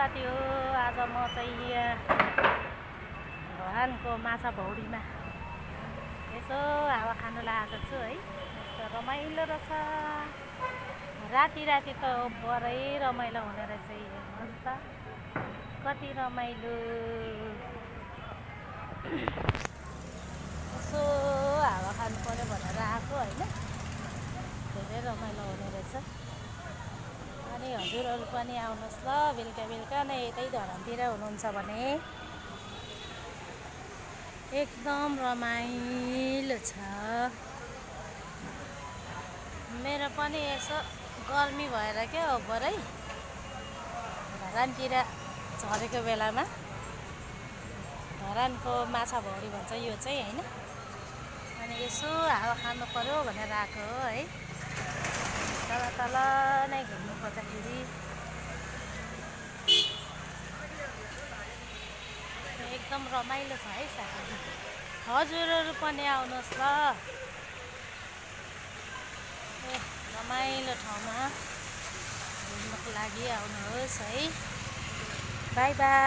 साथी हो। आज म चाहिँ धरानको माछा भौडीमा यसो हावा खानुलाई आएको छु है। यस्तो रमाइलो रहेछ। राति राति त बरै रमाइलो हुने रहेछ। हेर्नुहोस् त कति रमाइलो। यसो हावा खानु पर्यो भनेर आएको होइन। धेरै रमाइलो हुने रहेछ। अनि हजुरहरू पनि आउनुहोस् ल, बेलुका बेलुका नै यतै धरानतिर हुनुहुन्छ भने। एकदम रमाइलो छ। मेरो पनि यसो गर्मी भएर क्या हो, बरै धरानतिर झरेको बेलामा धरानको माछा भौडी भन्छ यो चाहिँ होइन। अनि यसो हावा खानु पर्यो भनेर आएको हो है। तल तल नै घुम्नु पर्दाखेरि एकदम रमाइलो छ है साथी। हजुरहरू पनि आउनुहोस् ल, रमाइलो ठाउँमा घुम्नुको लागि आउनुहोस् है। By by.